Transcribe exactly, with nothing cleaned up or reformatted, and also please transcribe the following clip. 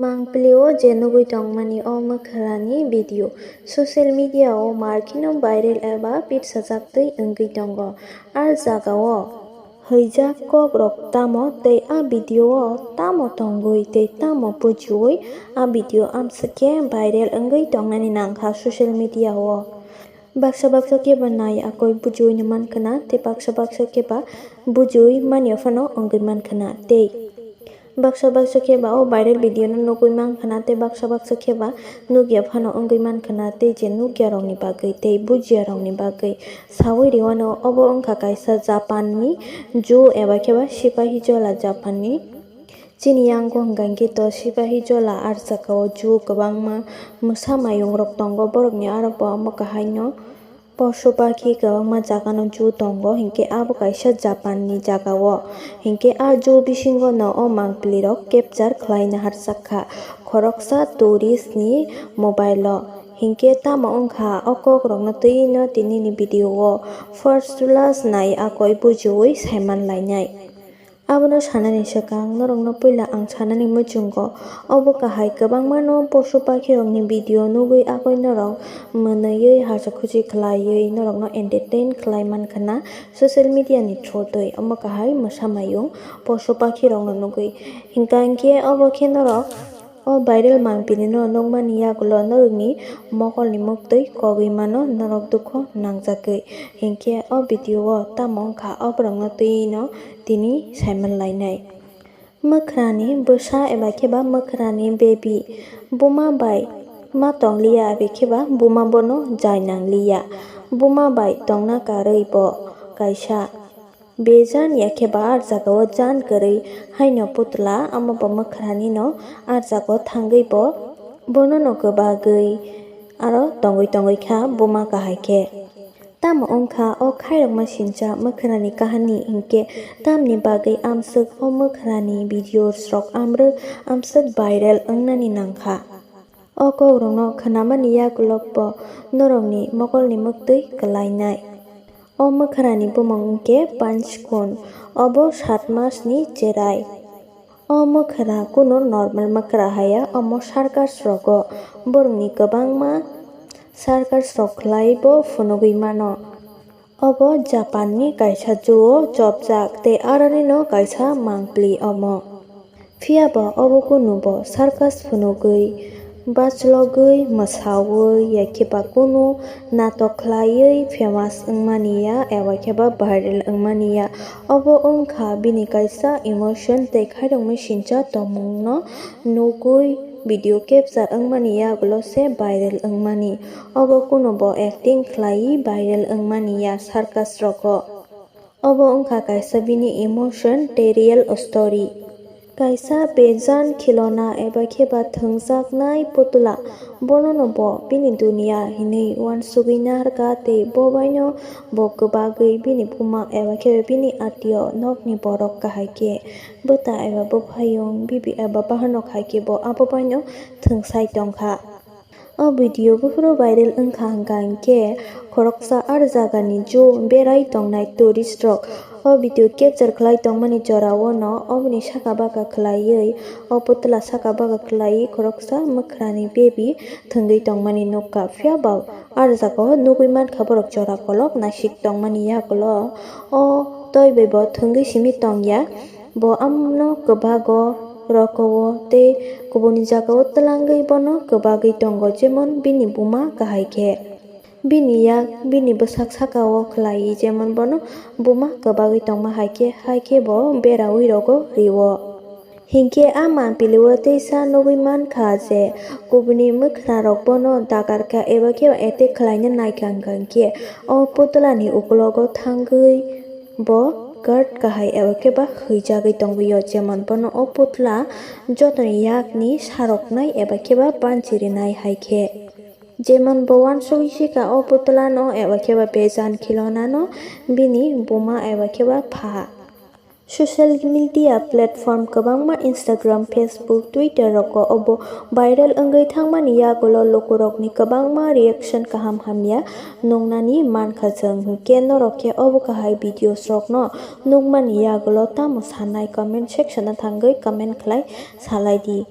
Mangpili o je nugwi tongmani o mwkhrani video social media o markhino viral eba pitsajaktwi wngwi tongo. A jagao hwijak kokrok tamo tei a video o tamo tongwi tei tamo bujiwi a video amswk khe viral wngwi tongnani nangkha social media o. Baksa baksa khe ba nai akoi bujiwi no mankha na tei baksa baksa khe ba bujiwi manya phano wngwi mankha na tei baksa baksa khe ba o viral video no nugwi mankha na tei baksa baksa khe ba nukya phano wngwi mankha na tei je nukya rokni bagwi tei bujiya rokni bagwi sawi rwino obo wngkha kaisa Japan ni ju eba khe ba sipahi jola Japan ni. Chini yango hwnkha khe to sipahi jola ar jagao ju kwbangma mwsa mayung rok tongo borokni aro bo omo kahai no. Posu pakhi kwbangma jaga no ju tongo, hinkhe abo kaisa Japan ni jaga o, hinkhe a ju bisingo no o mangpili rok capture khlai na harjak kha khoroksa tourist ni mobile o, hinkhe tamo wngkha o kok rok no twi no tini ni video o first to last nai akoi bujiwi saiman lainai. Abono sanani swkang norokno puila ang sanani muchungo, obo kahai kwbangmano posu pakhirokni video nugwi akoi norok mwnwiwi hajakhuji khlaiwi norokno entertain khlai mankha na social media ni through twi. Omo kahai mwsa mayung posu pakhirokno nugwi, hinkha hinkhe obo khe norok o viral mangpili no nukmani yagulo norokni mokolni muktwi kogwi mano norok dukho nangjagwi. Hinkhe o video o tamo wngkha o borokno twi no tini saiman lainai. Mwkhrani bwsa eba khe ba mwkhrani baby buma bai ma tong liya ebe khe ba buma bono jai nang liya. Buma bai tongna karwi bo kaisa bejan ya khe ba ar jagao jan kwrwi haino putla amo bo mwkhrani no ar jagao thangwi bo bono no kwbagwi aro tongwi tongwi kha buma kahai khe. Tamo wngkha o khairokma sincha mwkhrani kahani hinkhe tamni bagwi amswk o mwkhrani videos rok amrwk amswk viral wngnani nangkha. O kokrokno khnamani yagulo bo norokni mokolni muktwi kwlainai. O mwkhrani bumung hinkhe Panchkun, obo sat masni cherai. O mwkhra kunu normal mwkhra haya, omo circus rogo borokni kwbangma circus rok khlai bo phunugwi mano. Obo Japan ni kaisa zoo o chopjak tei aroni no kaisa mangpili omo. Phiya bo obo kunu bo circus phunugwi bachlogwi mwsawi ya khe ba kunu natok khlaiwi famous wngmani ya eba khe ba viral wngmani ya. Obo wngkha bini kaisa emotion tei khairokmwi sincha tongmungno nugwi video capture wngmani yagulo se viral wngmani. Obo kunu bo acting khlaiwi viral wngmani ya circus rogo. Obo wngkha kaisa bini emotion tei real story. Kaisa bejan khilona eba khe ba thwngjaknai putla, bonono bo bini duniya hinwi uansugwi naharkha tei bo baino bo kwbagwi bini buma eba khe bini atio nokni borok kahai khe bwta eba bwphayung bibi eba bahanok hai khe bo abo baino thwngsai tongkha. O video buphuru viral wngkha hwnkha hinkhe khoroksa ar jagani zoo berai tongnai tourist rok o video capture khlai tongmani jorao no oboni saka baka khlaiwi o putla saka baka khlaiwi khoroksa mwkhrani baby thwngwi tongmani nukha. Phiya ba ar jagao nugwi mankha borok jora kolok naisik tongmani yagulo o toi bai bo thwngwi simi tongya. Bo amno kwbago rokowo tei kubuni jagao twlangwi bono kwbagwi tongo, jemon bini buma kahai khe. Bini yak bini bwsak sakao khlai, jemon bono buma kwbagwi tongma hai khe, hai khe bo berawi rogo rio. Hinkhe a mangpilio teisa nugwi mankha je kubuni mwkhrarok bono dagarkha eba khe attack khlaina naikha, hwnkha hinkhe o putulani ukulogo thangwi bo guard kahai eba khe ba hwijagwi tongwi o, jemon bono o putla jotoni yakni saroknai eba khe ba banchirinai hai khe. Jemon bo uansugwi sika o putulano eba khe ba bejan khilonano bini buma eba khe ba pha. Social media platform kwbangma Instagram, Facebook, Twitter rogo obo viral wngwi thangmani yagulo lukurokni kwbangma reaction kaham hamya nungnani mankha chwng, hinkhe norok khe obo kahai videos rokno nukmani yagulo tamo sanai comment section o thangwi comment khlai salai di.